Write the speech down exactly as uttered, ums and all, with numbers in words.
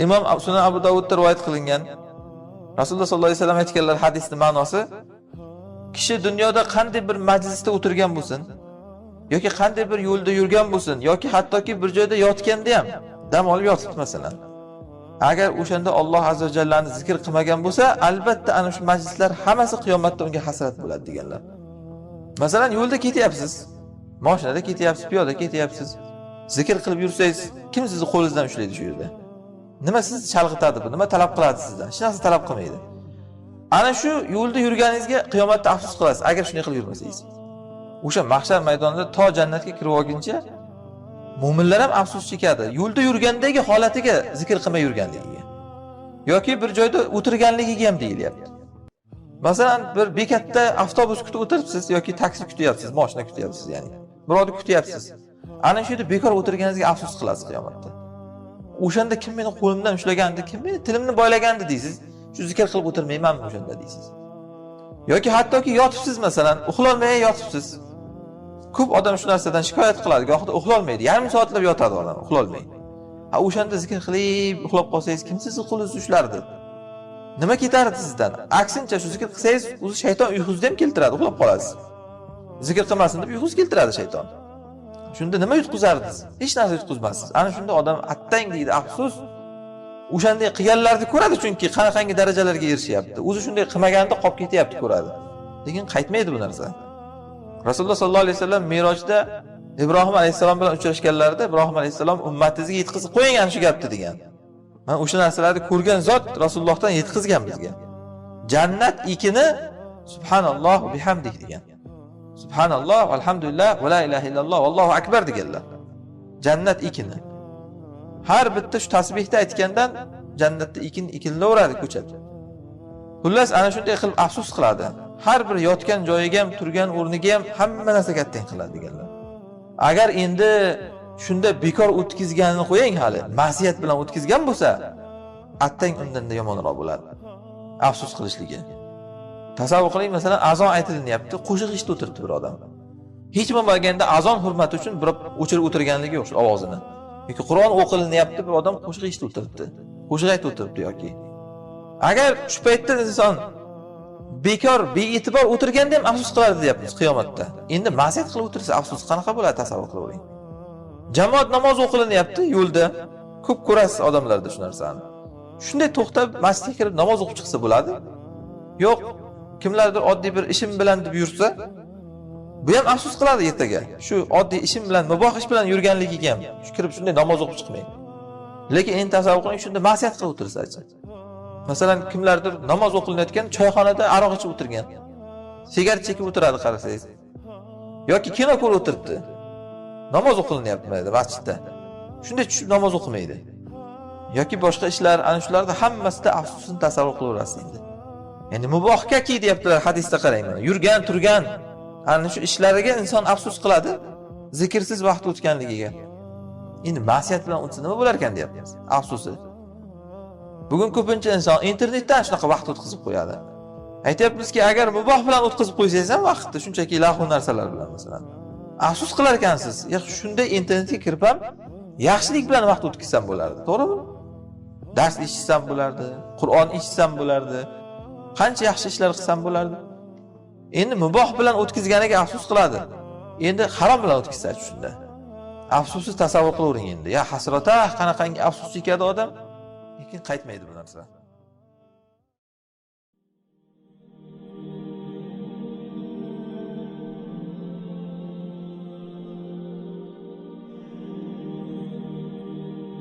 ئىمام سۇنەن ئەبۇ داۋۇددا رىۋايەت قىلىنگەن، رەسۇلۇللا ساللاللاھۇ ئەلەيھى ۋەسەللەم ئېيتقانلار، ھەدىسنىڭ مەناسى، كىشى دۇنيادا قانداق بىر مەجلىستە ئولتۇرغان بولسۇن ياكى قانداق بىر يولدا يۈرگەن بولسۇن ياكى ھەتتاكى بىر جايدا ياتقاندا ھەم، دەم ئېلىپ ياتىپتۇ، مەسىلەن. ئەگەر ئوشاندا ئاللا ئەززە ۋە جەللانى زىكىر قىلمىغان بولسا، ئەلبەتتە، ئەنە شۇ مەجلىسلەر ھەممىسى قىيامەتتە ئۇنىڭغا ھەسرەت بولىدۇ، دېگەنلەر. مەسىلەن، يولدا كېتىۋاتىسىز، ماشىنىدا كېتىۋاتىسىز، پىيادە كېتىۋاتىسىز، زىكىر قىلىپ يۈرسىڭىز، كىم سىزنى قولىڭىزدىن ئۇشلايدۇ شۇ يەردە؟ نېمە سىزنى چالغىتىدۇ بۇ؟ نېمە تالەپ قىلىدۇ سىزدىن؟ ھېچ نەرسە تالەپ قىلمايدۇ. ئەنە شۇ يولدا يۈرگىنىڭىزگە قىيامەتتە ئەپسۇس قىلىسىز، ئەگەر شۇنى قىلىپ يۈرمىسىڭىز. ئوشا مەھشەر مەيدانىدا تا جەننەتكە كىرىۋالغۇچە مۆمىنلەر ھەم ئەپسۇس چېكىدۇ. يولدا يۈرگەندىكى ھالىتىگە، زىكىر قىلماي يۈرگەنلىكىگە. ياكى بىر جايدا ئولتۇرغانلىقىگە ھەم دېيىلىدۇ. مەسىلەن، بىر بېكەتتە ئاپتوبۇس كۈتۈپ ئولتۇرۇپسىز ياكى تاكسى كۈتۈۋاتىسىز، ماشىنا كۈتۈۋاتىسىز، يەنى بىر يەردە كۈتۈۋاتىسىز. ئەنە شۇ يەردە بىكار ئولتۇرغىنىڭىزگە ئەپسۇس قىلىسىز قىيامەتتە. ئوشاندا كىم مېنى قولۇمدىن ئۇشلىغانىدى، كىم مېنى تىلىمنى بايلىغانىدى دەيسىز. شۇ زىكىر قىلىپ ئولتۇرمايمەنمۇ ئوشاندا دەيسىز. ياكى ھەتتاكى ياتىپسىز، مەسىلەن، ئۇخلالماي ياتىپسىز. كۆپ ئادەم شۇ نەرسىدىن شىكايەت قىلىدۇ، گاھىدا ئۇخلالمايدۇ، يېرىم سائەتلەپ ياتىدۇ ئادەم، ئۇخلالماي. ھە، ئوشاندا زىكىر قىلىپ ئۇخلاپ قالسىڭىز، كىم سىزنى قولىڭىزنى ئۇشلىدى؟ نېمە كېتەردى سىزدىن؟ ئەكسىنچە، شۇ زىكىر قىلسىڭىز، ئۆزى شەيتان ئۇيقۇسىدا ھەم كەلتۈرەدۇ، ئۇخلاپ قالىسىز. زىكىر قىلماسمەن دەپ ئۇيقۇسىدا كەلتۈرەدۇ شەيتان. شۇندا نېمە يۇتقۇزاردىڭىز؟ ھېچ نەرسە يۇتقۇزمايسىز. ئەنە شۇندا ئادەم ئەتتەڭ دەيدۇ، ئەپسۇس. ئوشانداق قىلغانلارنى كۆرىدۇ، چۈنكى قانىقانگى دەرىجىلەرگە ئېرىشىپتۇ. ئۆزى شۇنداق قىلمىغاندا قاپقېتىپتۇ، كۆرىدۇ. لېكىن قايتمايدۇ بۇ نەرسە. رەسۇلۇللا ساللاللاھۇ ئەلەيھى ۋەسەللەم مىراجدا ئىبراھىم ئەلەيھىسسالام بىلەن ئۇچراشقانلاردا، ئىبراھىم ئەلەيھىسسالام، ئۈممىتىڭىزگە يەتكۈزۈپ قويۇڭ ئەنە شۇ گەپنى، دېگەن. مانا ئوشۇ نەرسىلەرنى كۆرگەن زات رەسۇلۇللاھتىن يەتكۈزگەن بىزگە. جەننەت ئېكىنى، سۇبھاناللاھ ۋە بىھەمدىھ، دېگەن. سۇبھاناللاھ، ۋەلھەمدۇلىللاھ، ۋە لا ئىلاھە ئىللاللاھ، ۋەللاھۇ ئەكبەر، دېگەنلەر. جەننەت ئېكىنى. ھەر بىتتە شۇ تەسبىھنى ئېيتقاندا جەننەتتە ئېكىن ئېكىلىۋېرىدۇ كۆچەت. خۇللاس، ئەنە شۇنداق قىلىپ ئەپسۇس قىلىدۇ. ھەر بىر ياتقان جايىغا ھەم، تۇرغان ئورنىغا ھەم، ھەممە نەرسىگە ئەتتەڭ قىلىدۇ، دېگەنلەر. ئەگەر ئەمدى شۇنداق بىكار ئۆتكۈزگەننى قويۇڭ، ھالى مەسىيەت بىلەن ئۆتكۈزگەن بولسا، ئەتتەڭ ئۇندىن يامانراق بولىدۇ ئەپسۇس قىلىشلىكى. تەسەۋۋۇر قىلىڭ، مەسىلەن، ئازان ئېيتىلىنىپتۇ، قوشۇق ئېشىتىپ ئولتۇرۇپتۇ بىر ئادەم. ھېچ بولمىغاندا ئازان ھۆرمىتى ئۈچۈن بىر ئۆچۈرۈپ ئولتۇرغانلىكى يوق شۇ ئاۋازىنى. ياكى قۇرئان ئوقۇلۇنۇپتۇ، بىر ئادەم قوشۇق ئېشىتىپ ئولتۇرۇپتۇ. قوشۇق ئېيتىپ ئولتۇرۇپتۇ ياكى. ئەگەر شۇ پەيتتە ئىنسان بىكار، بىئېتىبار ئولتۇرغاندا ھەم ئەپسۇس قىلىدۇ دەيمىز قىيامەتتە. ئەمدى مەسىيەت قىلىپ ئولتۇرسا ئەپسۇس قاناق بولىدۇ، تەسەۋۋۇر قىلىۋېلىڭ. جامائەت ناماز ئوقۇلۇنۇپتۇ يولدا. كۆپ كۆرەسىز ئادەملەردە شۇ نەرسىنى. شۇنداق توختاپ، مەسچىتكە كىرىپ ناماز ئوقۇپ چىقسا بولىدۇ. يوق، كىملەردۇر ئاددىي بىر ئىشىم بىلەن دەپ يۈرسە، بۇ ھەم ئەپسۇس قىلىدۇ ئەتىگە. شۇ ئاددىي ئىشىم بىلەن، مۇباھ ئىش بىلەن يۈرگەنلىكىگە ھەم، شۇ كىرىپ شۇنداق ناماز ئوقۇپ چىقماي. لېكىن ئەمدى تەسەۋۋۇر قىلىڭ، شۇنداق مەسىيەت قىلىپ ئولتۇرسا. مەسىلەن، كىملەردۇر ناماز ئوقۇلۇنۇۋاتقان چايخانىدا ئاراق ئىچىپ ئولتۇرغان. سىگارېت چېكىپ ئولتۇرىدۇ، قارىسىز. ياكى كىنو كۆرۈپ ئولتۇرۇپتۇ. ناماز ئوقۇلۇنۇۋاتىدۇ مەسچىتتە. شۇنداق چۈشۈپ ناماز ئوقۇمايدۇ. ياكى باشقا ئىشلار، ئەنە شۇلاردا ھەممىسىدە ئەپسۇسنى تەسەۋۋۇر قىلىۋېرەسىز ئەمدى. يەنى مۇباھكەكى دەپتىلەر ھەدىستە، قارايمەن. يۈرگەن، تۇرغان، ئەنە شۇ ئىشلارغا ئىنسان ئەپسۇس قىلىدۇ. زىكىرسىز ۋاقىت ئۆتكەنلىكىگە. ئەمدى مەسىيەت بىلەن ئۆتسە نېمە بولاركەن دەيمىز. ئەپسۇسى. بۈگۈن كۆپىنچە ئىنسان ئىنتېرنېتتا شۇنداق ۋاقىت ئۆتكۈزۈپ قويىدۇ. ئېيتىپمىزكى، ئەگەر مۇباھ بىلەن ئۆتكۈزۈپ قويسىڭىز ھەم ۋاقىتنى، شۇنچىكى لەغۋ نەرسىلەر بىلەن، مەسىلەن، ئەپسۇس قىلاركەنسىز. ياخشى، شۇنداق ئىنتېرنېتكە كىرىپ ھەم ياخشىلىق بىلەن ۋاقىت ئۆتكۈزسەم بولاتتى، توغرىمۇ؟ دەرس ئېيتسام بولاتتى، قۇرئان ئېيتسام بولاتتى، قانچە ياخشى ئىشلار قىلسام بولاتتى. ئەمدى مۇباھ بىلەن ئۆتكۈزگەنگە ئەپسۇس قىلاتتى. ئەمدى ھارام بىلەن ئۆتكۈزسە شۇنداق. ئەپسۇسنى تەسەۋۋۇر قىلىۋېرىڭ ئەمدى. يا ھەسرەت، قانىقانگى ئەپسۇس چېكىدۇ ئادەم. لېكىن قايتمايدۇ بۇ نەرسە.